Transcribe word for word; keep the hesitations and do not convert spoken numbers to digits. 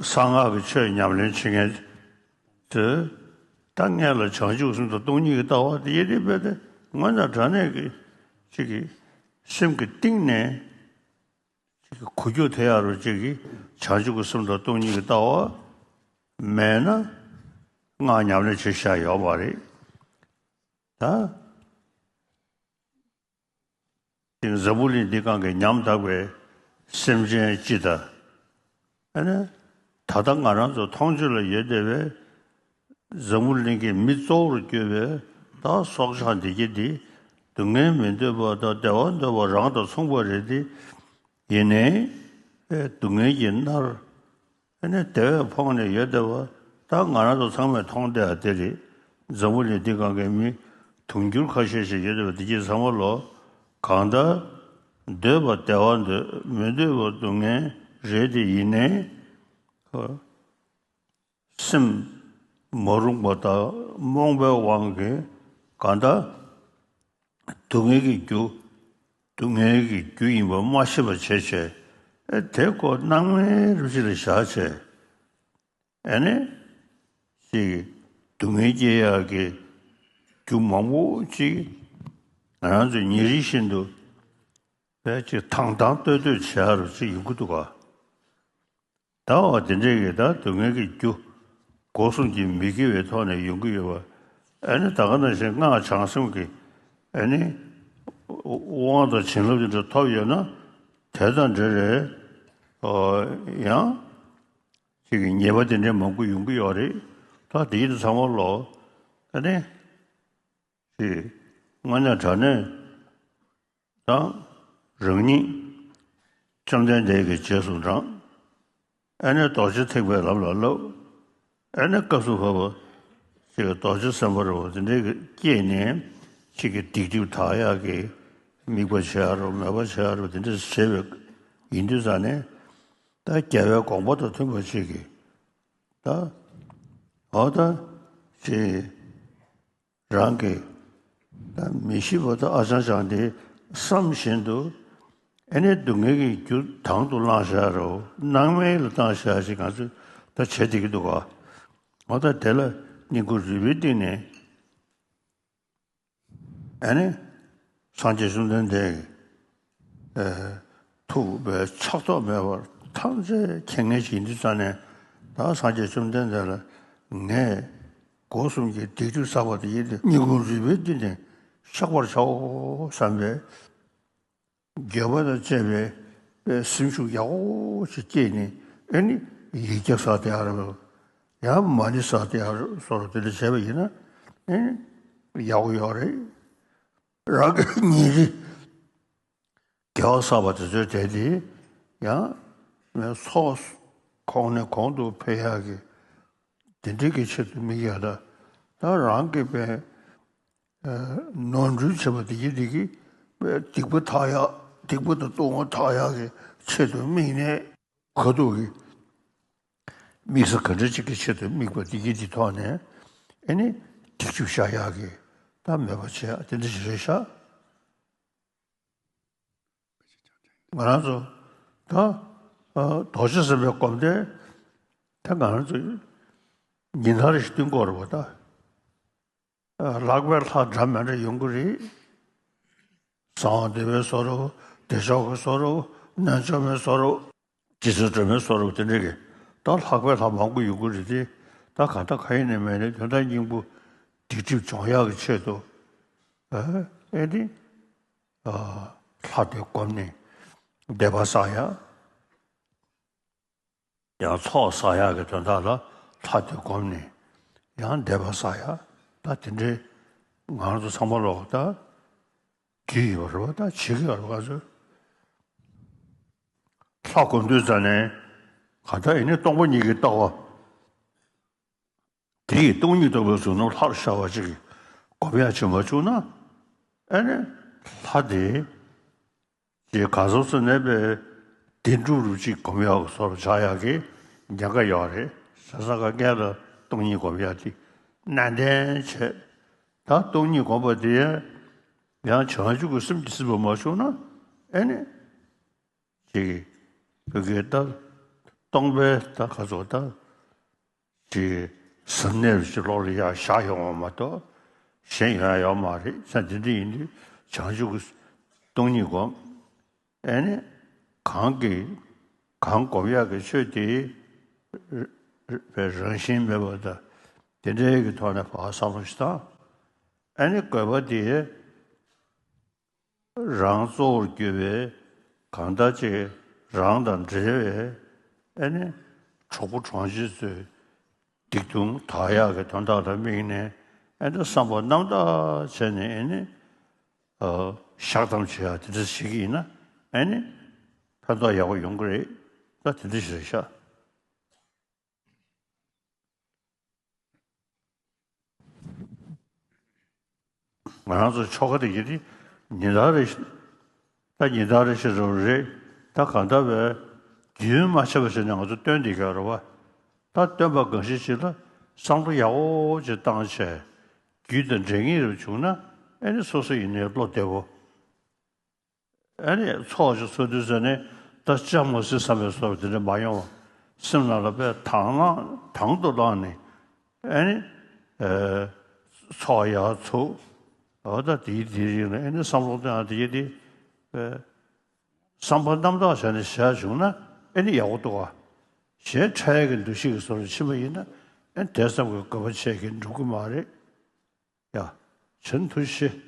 གསང་སྔགས་ཀྱི་ཆོས་ཉམས་ལེན་བྱེད་མཁན་དེ། ད་སྔོན་ལ་བྱང་ཆུབ་སེམས་དང་སྟོང་ཉིད་ཀྱི་ལྟ་བ་དེ་ཡེ་དེ་རྦད་དེ་དངོས་དང་དྲང་གནས་ཀྱི་ཅིག་གི་སེམས་ཀྱི་གཏིང་ནས་ཅིག་གི་གོ་རྒྱུ་དེ་ཡག་རུ་ཅིག་གི་བྱང་ཆུབ་ཀྱི་སེམས་དང་སྟོང་ཉིད་ཀྱི་ལྟ་བ་མེད་ན་སྔགས་ཉམས་ལེན་བྱེད་བྱ་ཡོད་མ་རེད། ད། འཛམ་བུ་གླིང་འདི་སྒང་གི་ཉམ་ཐག་པའི་སེམས་ཅན་སྤྱི་དང་། ཨ་ནི། ད་ལྟ་ང་རང་ཚོ་མཐོང་ཆོས་ལ་ཡོད་བསྡད་པའི་འཛམ་བུ་གླིང་གི་མི་གཙོ་བོར་གྱུར་པའི་ད་སྲོག་ཆགས་འདི་གྱད་འདི། སྡུག་བསྔལ་མི་འདོད་པ་དང་བདེ་བ་འདོད་པ་རང་དང་མཚུངས་པ་རེད་དེ། ཡིན་ནའི། སྡུག་བསྔལ་གྱིས་མནར། ཨ་ནི་དེ་བས་ཕོངས་ནས་ཡོད་བསྡད་པ། ད་ང་རང་ཚོ་ཚང་མས་མཐོང་བསྡད་ཡ་དེ་རེད། འཛམ་བུ་གླིང་འདི་སྒང་གི་མི་དུང་ཕྱུར་ཁ་ཤས་ཤིག་ཡོད་བསྡད་པ་འདི་གྱད་ཚང་མ་ལོ། གང་ལྟར། འདོད་པ་བདེ་བ་འདོད། མི་འདོད་པ་སྡུག་བསྔལ་རེད་དེ། ཡིན་ནའི། སེམས་མ་རུངས་པ་དང་རྨོངས་པའི་དབང་གིས་གང་ལྟར། སྡུག་བསྔལ་གྱི་རྒྱུ། སྡུག་བསྔལ་གྱི་རྒྱུ་ཡིན་པ་མ་ཤེས་པ་བྱས་བྱས། ཨེ་དེ་ཁོ་སྣང་མེད་རུ་ཅིག་ལ་བཞག་བྱས། ཨ་ནི། ཅིག་སྡུག་བསྔལ་སྐྱེ་ཡག་གི་རྒྱུ་མང་པོ་ཅིག་ང་རང་ཚོས་ཉིན་རེ་བཞིན་དུ་ཕལ་ཆེར་དང་དང་ལྟོས་ལྟོས་བྱེད་ཡག་རུ་ཅིག་ཡོང་གི་འདུག་ག། ད་འོ་དེ་འདྲས་ཀྱི་ད་སྡུག་བསྔལ་གྱི་རྒྱུ་སྒོ་གསུམ་གྱིས་མི་དགེ་བའི་ཐོག་ནས་ཡོང་གི་ཡོད་པ། ཨ་ནི་ད་ག་ནང་བཞིན་སྔགས་བྱང་སེམས་ཀྱི་ཨ་ནི་དབང་དང་བྱིན་རླབས་དེ་འདྲ་ཐོབ་ཡོད་ན། དེ་དང་འབྲེལ་བའི་ཡང་ཅིག་གི་ཉེས་པ་དེ་འདྲས་མང་པོ་ཡོང་གི་ཡོད་རེད། ད་དེ་ཡིན་དུས་ཚང་མ་ལོ། ཨ་ནི། ཞེས་དངོས་གནས་དྲང་གནས་དང་རང་ཉིད་བཅོམ་ལྡན་འདས་ཀྱི་རྗེས་སུ་འབྲངས། ཨ་ནི་རྡོ་རྗེ་ཐེག་པའི་ལམ་ལ་བསླབ། ཨ་ནི་སྐབས་སུ་བབ་པ་ཅིག་རྡོ་རྗེ་སེམས་དཔའ་རུ་དེ་འདྲའི་སྐྱེས་ནས་ཅིག་གི་སྡིག་སྒྲིབ་དག་ཡག་གི་དམིགས་པ་བྱེད་ཡག་རུ་མོས་པ་བྱེད་ཡག་རུ་དེ་འདྲ་བྱས་པའི་ཡིན་དུས་ཙང་ནས། ད་རྒྱལ་བའི་དགོངས་པ་དང་མཐུན་པ་ཅིག་གི་ད་འོ་ད་ཅིག་རང་གི་ད་མི་ཤེས་པ་དང་ཨ་ཅང་ཅང་དེ་བསམ་བཞིན་དུ། ཨ་ནི་སྡུག་བསྔལ་གྱི་རྒྱུ་དང་དུ་བླངས་བཞག་རོགས། སྣང་མེད་ལ་བཏང་བཞག་ཅིག་ང་ཚོས་ད་བྱེད་བསྡད་ཀྱི་འདུག་ག། འོ་ད་དེ་ལ་སྙིང་ཁུང་རུས་པའི་གཏིང་ནས། ཨ་ནི། སངས་རྒྱས་བཅོམ་ལྡན་འདས་ཀྱི་ཐུགས་པའི་ཆགས་ཐོགས་མེད་པར་ཐམས་ཅད་མཁྱེན་མཁན་ཞིག་ཡིན་དུས་ཙང་ནས། ད་སངས་རྒྱས་བཅོམ་ལྡན་འདས་ལ་ངས་སྒོ་གསུམ་གྱི་སྡིག་སྒྲིབ་བསགས་པ་དེ་ཡིན་ཏེ། སྙིང་ཁུང་རུས་པའི་གཏིང་ནས་བཤགས་པར་བྱའོ་བསམ་པའི་འགྱོད་པ་དང་བཅས་པའི་སེམས་ཤུགས་ཡག་པོ་ཞིག་སྐྱེས་ནས། ཨ་ནི་ཡིག་བརྒྱ་བསགས་ཏེ་ཡར། ཡང་མ་ཎི་བསགས་ཏེ་ཡར་སོགས་དེ་འདྲ་བྱས་པ་ཡིན་ན། ཨ་ནི་ཡག་པོ་ཡོད་རེད། རང་གི་ཉིན་རེ་དགེ་བ་བསགས་པ་དེ་ཚོའི་གྲས་དེ་ཡང་ཚོགས་གོང་ནས་གོང་དུ་འཕེལ་ཡག་གི་དེ་འདྲའི་གི་ཆེད་དུ་དམིགས་ཡག་ད། ད་རང་གི་པའི་ནོར་འཁྲུལ་བྱས་པ་དེ་གི་དེ་གི་སྡིག་པ་དག་ཡག་སྡིག་པ་དང་ལྟུང་བ་དག་ཡག་གི་ཆེད་དུ་དམིགས་ནས། ཁ་ཐུག་གི་དམིགས་ས་ག་འདྲ་ཅིག་གི་ཆེད་དུ་དམིགས་པ་དེ་གི་དེ་ཐོག་ནས། ཨ་ནི་སྡིག་སྒྲིབ་བཤགས་ཡག་གི་ད་མོས་པ་བྱེད་ཡག་དེ་འདྲ་ཞིག་རེད་ཤག། ང་རང་ཚོ་ད་རྡོ་རྗེ་སེམས་དཔའི་སྒོམ་དེ་ད་ང་རང་ཚོ་ཉིན་ལྟར་ཞིག་བསྟུན་དགོས་རེད་པ་ད། ལྷག་པའི་ལྷ་འདྲ་མི་འདྲ་ཡོང་གི་རེད། གསང་བ་འདུས་པའི་བཟོ་འདྲ་བོ། བདེ་མཆོག་གི་བཟོ་འདྲ་བོ། རྣལ་འབྱོར་མའི་བཟོ་འདྲ་བོ། རྗེ་བཙུན་སྒྲོལ་མའི་བཟོ་འདྲ་བོ་དེ་འདྲ་གི། ད་ལྷག་པའི་ལྷ་མང་པོ་ཡོང་གི་རེད་དེ། ད་གང་ལྟར་གང་ཡིན་ནའི་མིན་ནའི་དོན་དག་སྙིང་པོ་སྡིག་སྒྲིབ་སྦྱོང་ཡག་གི་ཆེད་དུ། ཨ་ཨེ་ནི། ལྷ་དེ་བསྒོམས་ནས་བཟླས་པ་བསགས་ཡག། ཡང་ཚོགས་བསགས་ཡག་གི་དོན་དག་ལ་ལྷ་དེ་བསྒོམས་ནས་ཡང་བཟླས་པ་བསགས་ཡག། ད་དེ་འདྲའི་ང་རང་ཚོ་ཚང་མ་ལོག་ད་རྒྱུས་ཡོད་རེད་པ། ད་བྱེད་ཀྱི་ཡོད་རེད་པ། ང་ཚོས་ལྷ་བསྒོམ་དུས་ཙ་ནས་ག་ད་ཡིན་ནའི་སྟོང་པ་ཉིད་ཀྱི་ལྟ་བ། དེ་ཡི་སྟོང་ཉིད་རྟོགས་པའི་གཟུགས་རྣམས་ལྷར་ཤར་བ་ཅིག་སྒོམ་ཡག་བྱེད་མ་བཅུག་ན། ཨ་ནི་ལྷ་དེ་ཅིག་ག་ཟེར་ཟེར་ནས་པའི་བདེན་གྲུབ་རུ་ཅིག་སྒོམ་ཡག་བཟོ་འདྲ་ཆགས་ཡག་གི་ཉེན་ཁ་ཡོད་རེད། བྱས་ཙང་ཀ་སྔོན་ལ་སྟོང་ཉིད་སྒོམ་ཡག་དེ་ནན་ཏན་བྱས། ད་སྟོང་ཉིད་སྒོམ་པ་དེ་ཡང་བྱང་ཆུབ་ཀྱི་སེམས་ཀྱིས་ཟིན་པ་མ་བྱུང་ན། ཨ་ནི། ཅིག་བོད་སྐད་ལྟར། སྟོང་པའི་ད་ག་ཚོད་ད་ཅིག་ཟབ་གནད་རུ་ཅིག་ལོག་ལ་ཡར་བཞག་ཡོང་བ་མ་གཏོགས་གཞན་ཡོང་ཡ་ཡོད་མ་རེད། ས་འདི་འདྲ་ཡིན་དུས་བྱང་ཆུབ་ཀྱི་སྟོང་ཉིད་སྒོམ། ཨེ་ནི་གང་གི་གང་སྒོམ་ཡག་གི་ཆོས་དེ་པའི་རང་བཞིན་མེད་པ་དང་དེ་འདྲའི་གི་ཐོག་ནས་ཕར་བསམ་བློ་ཞིག་བཏང་། ཨེ་ནི་དགོས་པ་དེ་རང་གཙོ་བོར་གྱུར་པའི་གང་ལྟར་ཅིག་རང་དང་འབྲེལ་བའི་ཨེ་ནི་གྲོགས་པོ་གྲོང་ཁྱེར་ཚོའི་སྡིག་ལྟུང་དག་ཡག་གི་དོན་དག་ལ་དམིགས་ནས་ཨེ་ནི་བསམ་པ་རྣམ་དག་བྱས་ནས་ཨེ་ནི་ཨ་བཤགས་སྡོམ་བྱེད་ཡག་དེ་འདྲ་བྱེད་ཀྱི་ཡིན་ན་ཨེ་ནི་ཕན་ཐོགས་ཡག་པོ་ཡོང་གི་རེད། ད་དེ་འདྲ་ཞིག་རེད་ཤག་ང་རང་ཚོ་ཆོ་ག་དེ་ཡིན་དེ་ཉིན་ལྟར་རེ་བཞིན། ད་ཉིན་ལྟར་རེ་བཞིན་རེད་རེད། ད་གང་ལྟར་བས་རྒྱུན་མ་ཆད་པ་བྱས་ནས་ང་ཚོ་སྟོན་བསྡད་ཀྱི་ཡོད་རེད་བ། ད་སྟོན་པ་གང་ཞིག་ཅིག་ལ་བསམ་བློ་ཡག་པོ་ཅིག་བཏང་བྱས་རྒྱུད་དང་འབྲེལ་ངེས་རུ་བྱུང་ན་ཨེ་ནི་སོ་སོ་ཡིན་ནའི་བློ་བདེ་བོ། ཨེ་ནི་ཚོགས་ཅིག་ཚོགས་དུས་ཙ་ནས་ད་ཅང་མ་སྲིད་བསམ་པའི་བཟོ་འདི་འདྲ་མ་ཡོང་བ། སེམས་ནང་ལ་དཔེ་དང་བླངས་དང་དུ་བླངས་ནས་ཨེ་ནི་ཨེ་ཚོགས་ཡག་ཚུགས། འོ་ད་དེའི་དེའི་རིང་ལ་ཨེ་ནི་བསམ་བློ་བཏང་དེའི་དེ་ཨེ་བསམ་པ་རྣམ་དག་བྱས་ནས་བཞག་བྱུང་ན་ཨེ་ནི་ཡག་པོ་འདུག་ག་གཞན་འཕྲལ་གྱི་འདུ་ཤེས་ཀྱི་བཟོ་འདྲ་ཕྱིན་པ་ཡིན་ན་ཨེ་དེ་ཙམ་གྱི་དགོས་པ་བྱས་ཀྱི་འགྲུབ་ཀྱི་མ་རེད། ཡ། བྱང་ཐུགས་རྗེ་ཆེ།